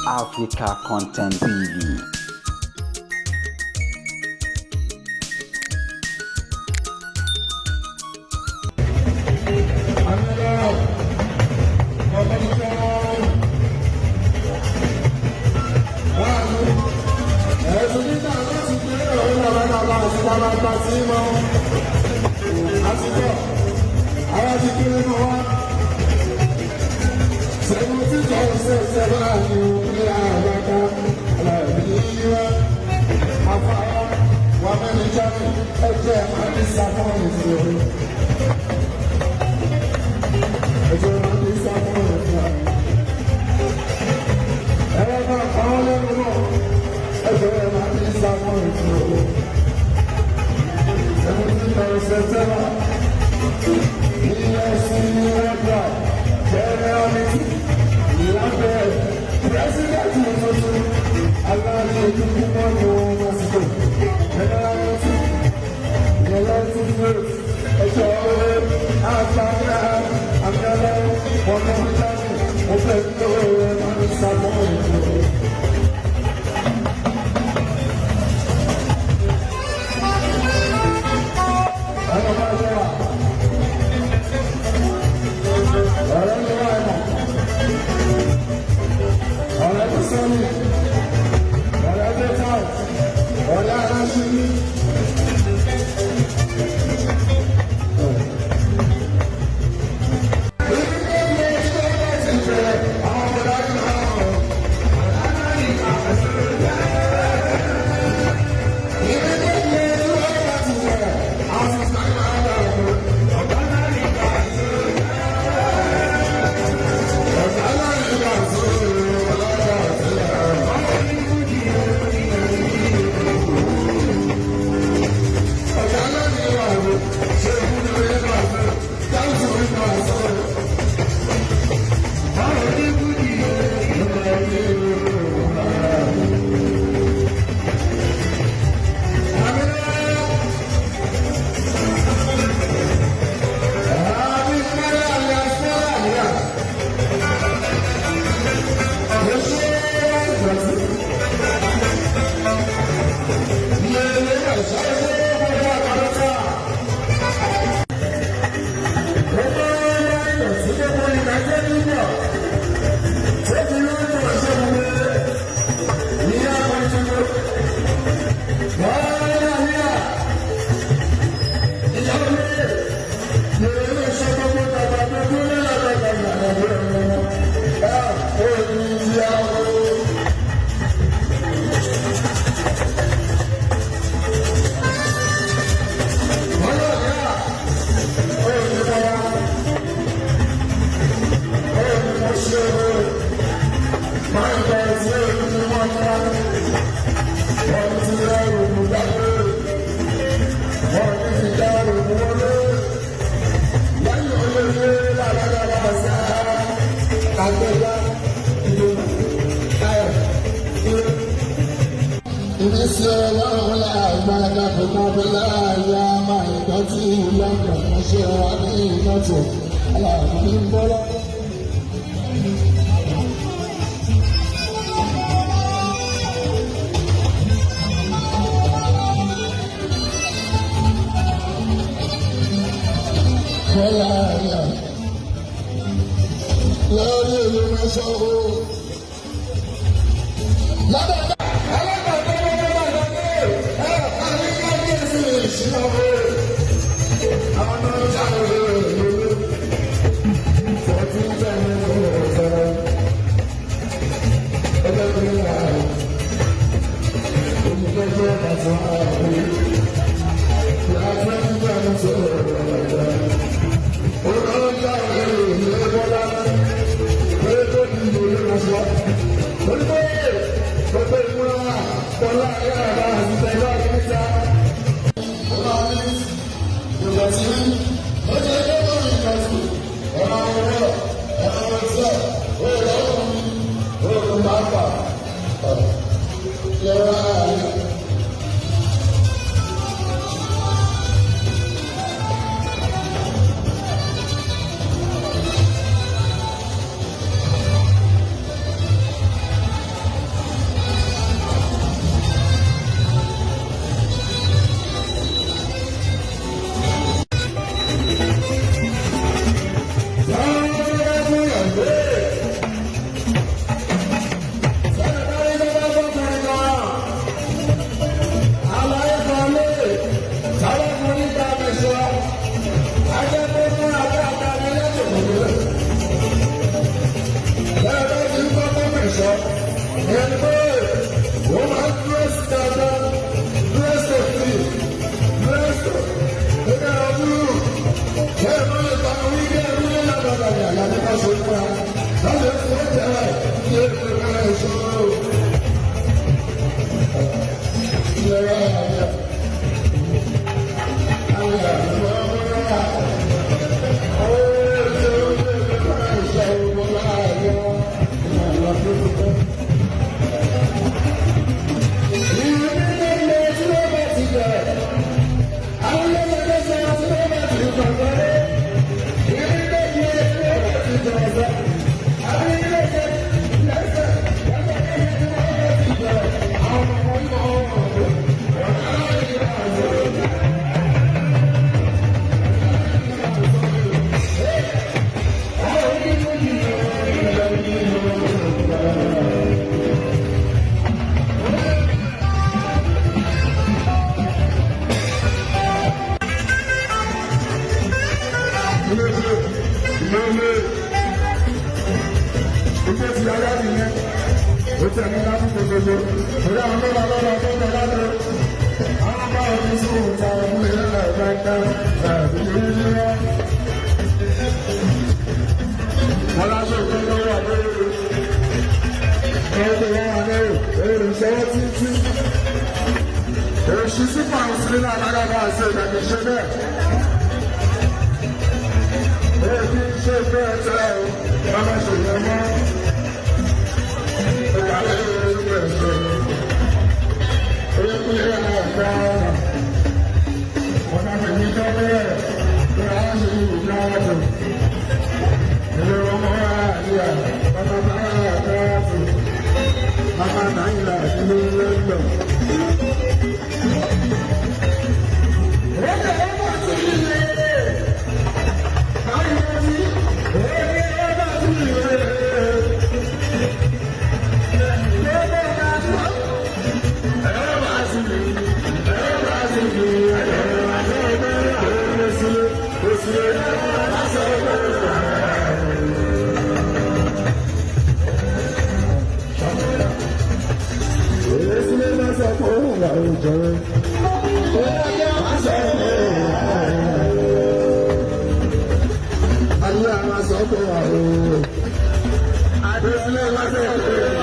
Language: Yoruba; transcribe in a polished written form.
Africa Content TV. sọ. Ìyẹn ni pé wọ́n máa ń dress dáadáa, dress to fit, dress to ẹgbẹ́ ọdún. Bẹ́ẹ̀ ló lè ta orí bí ẹrú ní lábàbà ní àyà nípa ṣe fún wa. Láti fi oúnjẹ rẹ̀ ní èdè rẹ̀ ìṣòro. Ìyẹn àyà. Àyà ìwọ̀n Ìgbé ti ayá nìyẹn, ó tẹ̀ ní láti gbogbo, orí àwọn lọ́la lọ́la tó tẹ̀ láti. Àwọn bá òní sí ìta ọmọ ilẹ̀ ẹ̀ẹ́dẹ́gbẹ́ ẹ̀ẹ́dẹ́gbẹ́. Wọ́n láṣọ ìpínlẹ̀ wà lórí. Ẹgbẹ́ wọn wà lórí èrè ìṣẹ́wọ́ títí. Èṣù sí pàǹsí náà lágbàgbà àti ìdàgbé ṣe bẹ́ẹ̀. Èyí ṣe bẹ́ẹ̀ tẹ́ o, bàbá ṣe yẹ mọ́. Ìkàlẹ̀ ìlú ẹ̀ṣẹ̀. Oyè kúlẹ̀ náà gbá ọ̀nà. Ọ̀nà tèmi tọ́ bẹ́ẹ̀. Ìrà ṣe ìlú ọ̀dùn. Ìlú ọmọ àyà, bàbá bá àtàtù. Bàbá náírà ìlú lọ́dọ̀. Ayé àwọn sọ pé wà ó. Adésílẹ̀ wá sí ẹ̀kọ́.